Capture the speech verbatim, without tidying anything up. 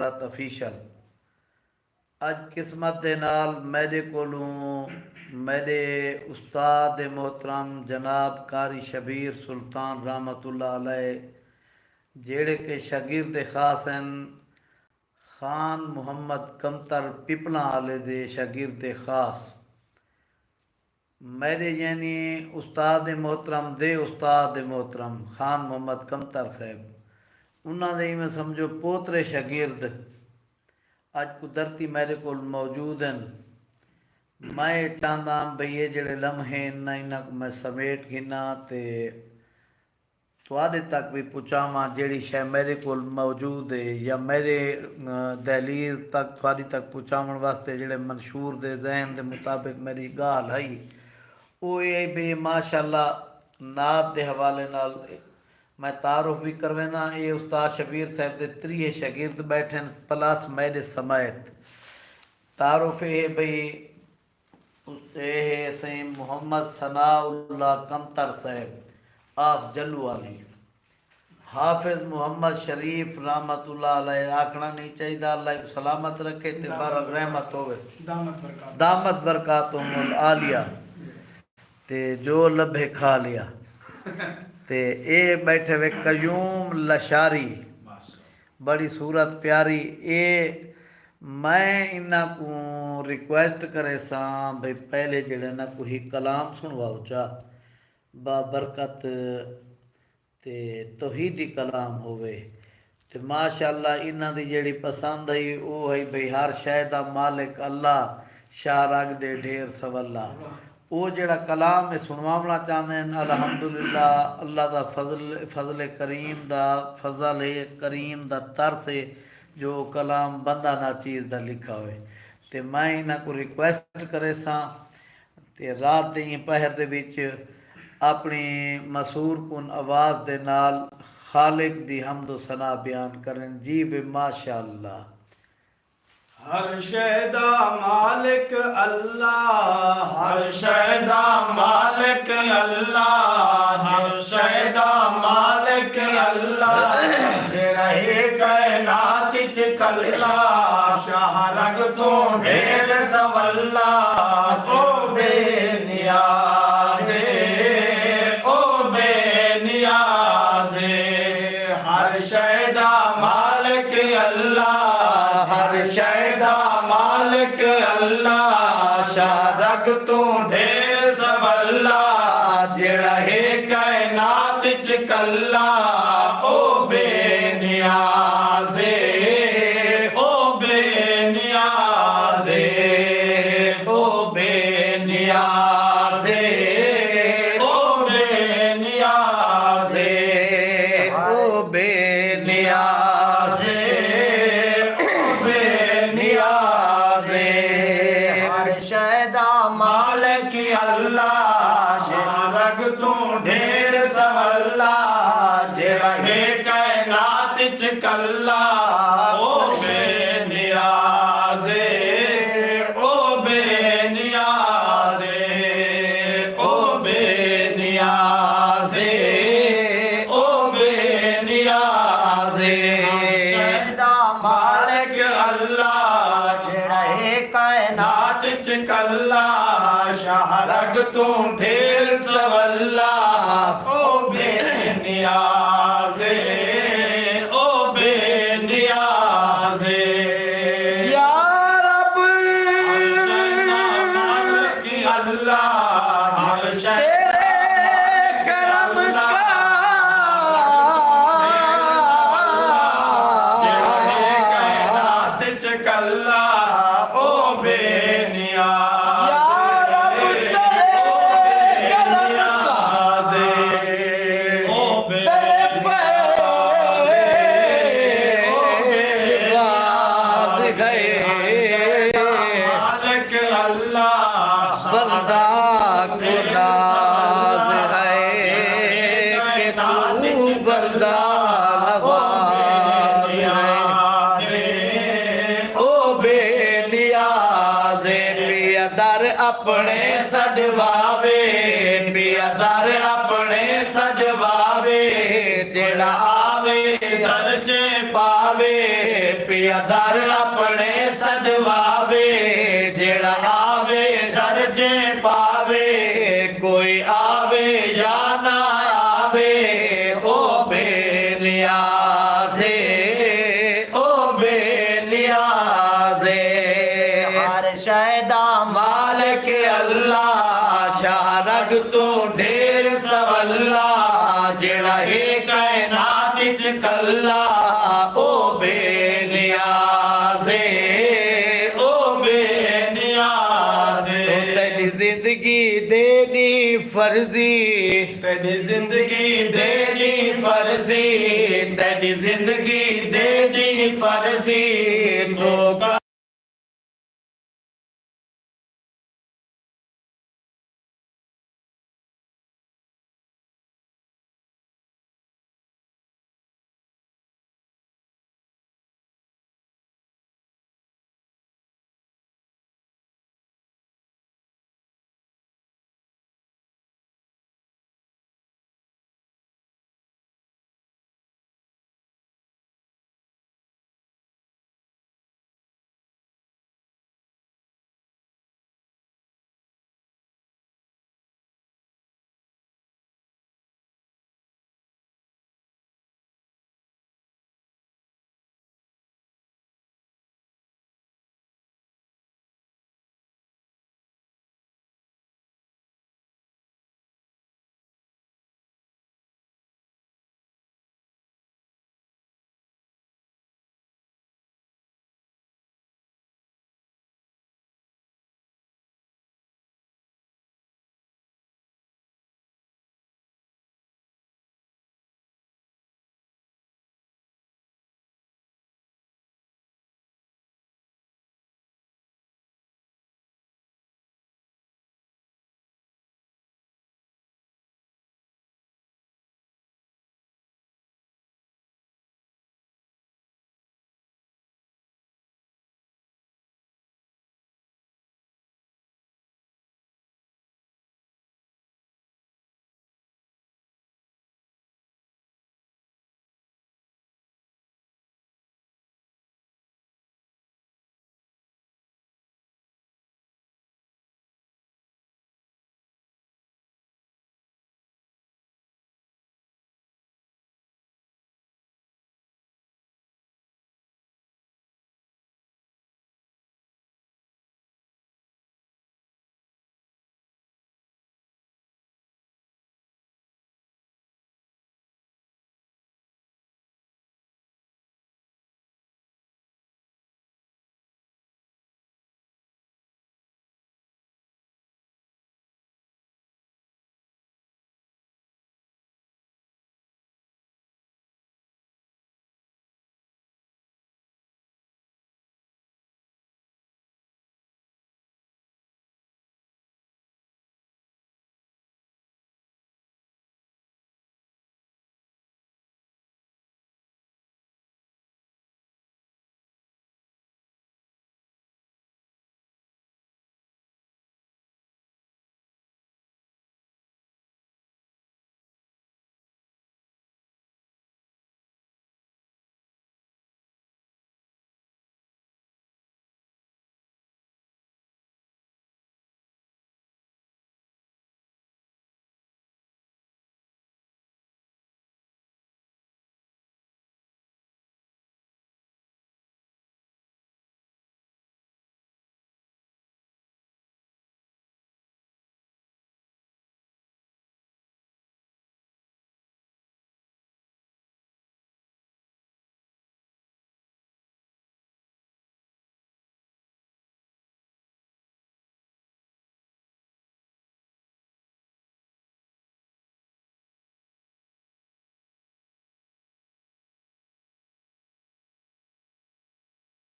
ذرات آفیشل۔ اڄ قسمت دے نال میݙے کولوں میݙے استاد محترم جناب قاری شبیر سلطان رحمت اللہ علیہ، جیڑھے کہ شاگرد خاص ہن، خان محمد کمتر پپلاں آلے دے شاگرد خاص، میݙے یعنی استاد محترم دے استاد محترم خان محمد کمتر صاحب، انہاں دے ایویں سمجھو پوترے شاگرد اڄ قدرتی میݙے کول موجود ہن۔ میں اے چاہنداں بھئی اے جیڑھے لمحے ہن نا، انہاں کوں میں سمیٹ گھناں تے تہاݙے تک وی پہنچاواں، جیڑھی شے میݙے کول موجود ہے یا میݙے، ا، دہلیز تک تہاݙی تک پہنچاوݨ واسطے جیڑھے منشور دے ذہن دے مطابق میݙی ڳالھ ہئی، او اے ہے بھئی ماشاءاللہ نعت دے حوالے نال میں تعارف وی کروینداں۔ اے استاد شبیر صاحب دے تریہے شاگرد ٻیٹھن پلس میݙے سمیت۔ تعارف اے ہے بھئی اے ہے سئیں محمد ثناء اللہ کمتر صاحب آف جلو والی، حافظ محمد شریف رحمت اللہ علیہ، آکھݨا نہیں چاہیدا، اللہ ایکوں سلامت رکھے تے بر رحمت ہووے۔ دامت برکات۔ دامت برکاتہم العالیہ۔ تے جو لبھے کھا لیا۔ تے اے ٻیٹھے وے قیوم لشاری، بڑی صورت پیاری۔ اے میں انہاں کوں ریکویسٹ کریساں بھئی پہلے جیڑھے نا کوئی کلام سݨواؤ چا، با برکت تے توحیدی کلام ہووے۔ تے ماشاءاللہ انہاں دی جیڑھی پسند ہئی او ہئی بھئی ہر شے دا مالک اللہ، شاہ رڳ دے ڈھیر سولا۔ او جیڑھا کلام اے سݨواوݨا چاہندے ہن، الحمدللہ اللہ دا فضل، فضل کریم دا، فضل ہے کریم دا ترس ہے جو او کلام بندہ ناچیز دا لکھا ہوئے۔ تے میں انہاں کوں ریکویسٹ کریساں تے رات دے ایں پہر دے وچ اپݨی مسحور کن آواز دے نال خالق دی حمد و ثنا بیان کرن۔ جی بے ماشاءاللہ۔ ہر شے دا مالک اللہ، ہر شے دا مالک اللہ، ہر شے دا مالک اللہ، جیڑھا ہے کائنات اچ کلھا، شاہ رڳ توں ڈھیر سولا، او بے نیاز اے، او بے نیاز اے۔ ہر شے دا مالک اللہ، ہر شے دا مالک اللہ، شاہ رڳ توں ڈھیر سولا، جیڑھا ہے کائنات اچ کلھا، او بے نیاز اے، او بے نیاز اے، او بے نیاز اے، او بے نیاز اے، او بے نیاز اے، او بے نیاز اے۔ ہر شے دا مالک اللہ، شاہ رڳ توں ڈھیر سولا، جیڑھا ہے کائنات اچ کلھا، او بے نیاز اے، او بے نیاز اے، او بے نیاز اے، او بے نیاز اے۔ ہر شے دا مالک اللہ، جیڑھا ہے کائنات اچ کلھا، شاہ رڳ توں ڈھیر سولا، او بے نیاز اے، او بے نیاز اے۔ یا رب، ہر شے دا مالک اللہ، ہر شے تیرے کرم دا جیڑھا ہے کائنات اچ کلھا، او بے نیاز، یا رب، تیرے کرم دا، او بے نیاز، او بے نیاز، او بے نیاز ہے۔ مالک اللہ، بندہ کوں ناز ہے کہ توں بندہ نواز ہے۔ او بے نیاز اے، پیا در اپݨے سݙواوے، پیا در اپݨے سݙواوے، جیڑھا آوے درجے پاوے، پیا در اپݨے سݙواوے، جیڑھا آوے درجے پاوے، کوئی آوے یا نہ آوے، او بے نیازے، او بے نیازے۔ ہر شے دا مالک اللہ، شاہ رگ توں ڈھیر سولا، جیڑھا ہے کائنات اچ کلا، او بے نیازے، او بے نیازے۔ تیݙی زندگی دے ݙینہہ فرضی، تیݙی زندگی دے ݙینہہ فرضی، تیݙی زندگی دے ݙینہہ فرضی، تو